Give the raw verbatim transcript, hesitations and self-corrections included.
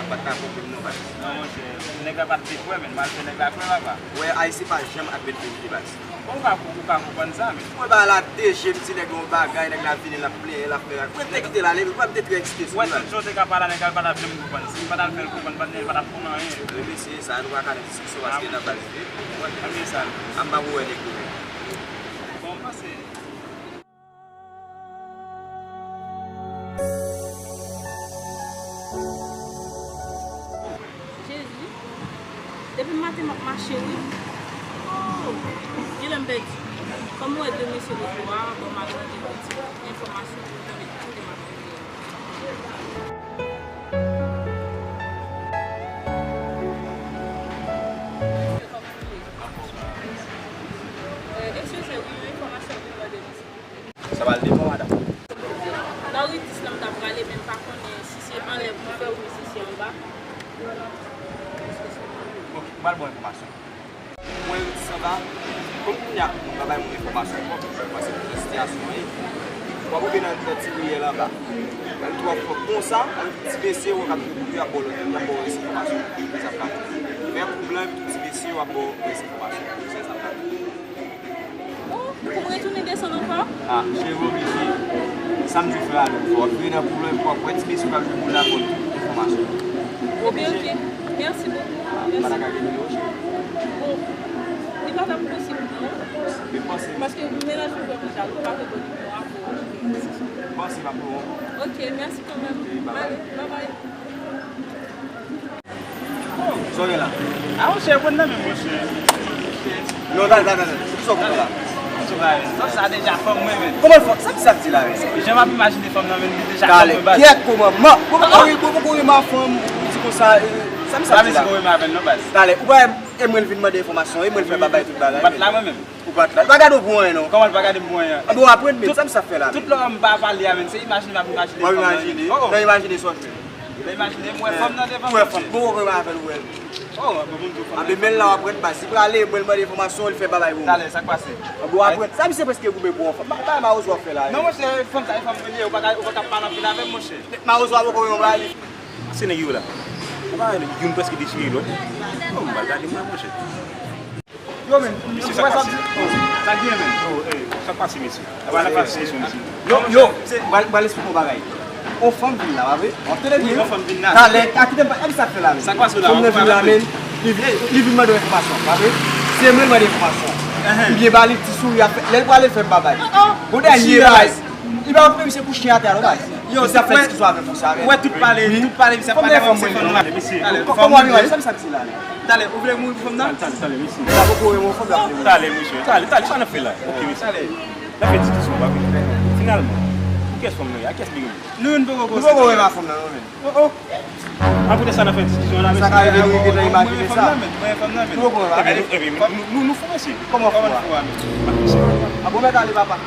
Pa t ka konprann non, baz. Non, monchè, nèg la pa t vle kwè, men m al fè nèg la kwè, papa. Wè, Ayisyen pa janm ap met verite, baz. Bon, ou ka, ou ka konprann sa, men. Mwen ba la de je, m di nèg yon bagay, nèg la vini, l ap plenyen, l ap fè bagay. Mwen te kite l ale, mwen te trè eksite sou li, baz. Wè, tout jan w te ka pale a nèg la, l pa t ap janm konprann. Si l pa t al fè l konprann, nèg la pa t ap konn anyen. Wi, mesye, sa, nou pa ka nan diskisyon, paske nan baz li. Ann gen sa. An m pa pou wè nèg yo. Bon, m panse. Jezi, depi maten m ap mache wi. Oh, genlè m pèdi. Kòm m wè de mesye lòt bò a, bon, m al mande yon ti enfòmasyon pou mwen, kote m ap rive. Eh, eskize, wi, yon enfòmasyon pou mwen de mesye. Sa pral devan, madanm. Nan ri dis la m ta prale, men m pa konnen si se anlè pou fè oubyen si se anba. Ok, m pral ba w enfòmasyon. Mwen, ri dis anba, kòm kounye a, m pa bay moun enfòmasyon ankò, paske pou sitiyasyon an ye. W ap rive nan, nan ti riyèl anba. Lè l twò fò konsa, ann ti mesye, w ap rive, y ap ba w lòt, y ap ba w rès enfòmasyon. Sa pral fè kou blan, epi ti mesye, w ap ba w rès enfòmasyon. Se sa pral. Oh, pou m retounen desann ankò? Ah, cheri, oblije. Sa m di frè a, w ap vire nan koulè, w ap wè ti mesye k ap jwe boul la, konn tout enfòmasyon. Ebyen, oblije. Ok. Mèsi bokou. Ah, mèsi. Pa ta ka gen nimewo, cheri. Bon, li pa t ap posib, non. Men panse. Paske mennaj mwen fè m jalo, pa fè bon nimewo a pou ou. Panse m ap pran w. Ok, mèsi kanmenm. Ok, bye bye. Ale, bye bye. Sa w gen la? A, monchè, pran nan men, monchè. Non, tande, tande, tande. Se kisa w konprann la? Sa, sa deja fanm mwen menm. Kòman fanm? Sa ki sa k di la menm? Jan m ap imajine fanm nan menm, li deja fanm mwen baz. Talè, kyèt kòman? Bon, bon, bon, bon, bon, bon, fanm, ou di konsa, eh, sa ki sa k di la? Pa vin si mwen menm avè l non baz. Talè, ou pa e mwen l vin mande enfòmasyon, e mwen l fè babay tout bagay. Ou pa t la mwen menm. Ou pa t la. Li pa gade w pou anyen non. Kòman li pa gade m pou anyen? Anben w aprann men, sa m sa fè la menm? Tout lè m pa pale a menm, se imajine m ap imajine fanm nan. W ap imajine? Oh, oh. Nan imajine sa w jwenn? Nan imajine m wè fanm nan devan m. Ou wè fanm. Bon, ou wè avè l ou wè l. Oh, anben moun tou fanm nan. Anben men l la w aprann baz. Li prale, mwen l mande enfòmasyon, li fè babay pou mwen. Talè, sa k pase? Anben w aprann. Sa misye prèske goumen pou yon fanm. Ba, ba mawozo w ap fè la. Non, monchè, fanm sa e fanm mwen li ye, ou pa ka, ou pa ka pale anpil avè m, monchè. Met mawozo a poko yon bagay li. Se nèg yo la. Ou pa wè youn prèske dechire lòt. Oh, m pral gade mwen, monchè. Yo, men, mesye, sa k pase? Oh, sa k gen, men? Oh, eh, sa k pase, mesye? Apa n ap pase kesyon, mesye? Yo, yo, se, m pral, m pral eksplike yon bagay. On fanm vin la, pa vre? W ap tande byen? On fanm vin la. Talè, a kite m pa, gade sa k fè la, men. Sa k pase la? Fanm nan vin la, men. Li vin, li vin mande yon enfòmasyon, pa vre? Se mwen mande enfòmasyon. Li byen ba li ti souri ap fè, lè l prale l fè m babay. Bon, dènye baz. Li pa pran misye pou chen atè a non baz. Yo, misye ap fè diskisyon avè m konsa avè. Wè tout pale, tout pale, misye ap pale avè m, se fanm nan. Kòman w ap imajine sa misye ap di la? Talè, ou vle mouri pou fanm nan? Talè, talè, mesye. Nèg la poko renmen yon fanm, l ap vle mouri. Talè, mesye, talè, talè, sa n ap fè la? Ok, mesye. Talè. N ap fè ti diskou, pa vre. Finalman, pou kiyès fanm nan ye? A kiyès li renmen? Nou youn poko koze. Nou poko renmen fanm nan, non, men. Oh, oh. An poutèt sa n ap fè diskisyon la, mesye. Sa ka rive nou gentan imajine sa. Mwen fanm nan, men. Mwen fanm nan, men. Nou poko renmen. Ebyen, nou, ebyen, nou, nou, nou fou, mesye. Kòman fou a? Kòman fou a, men? A bon, mèt ale, papa.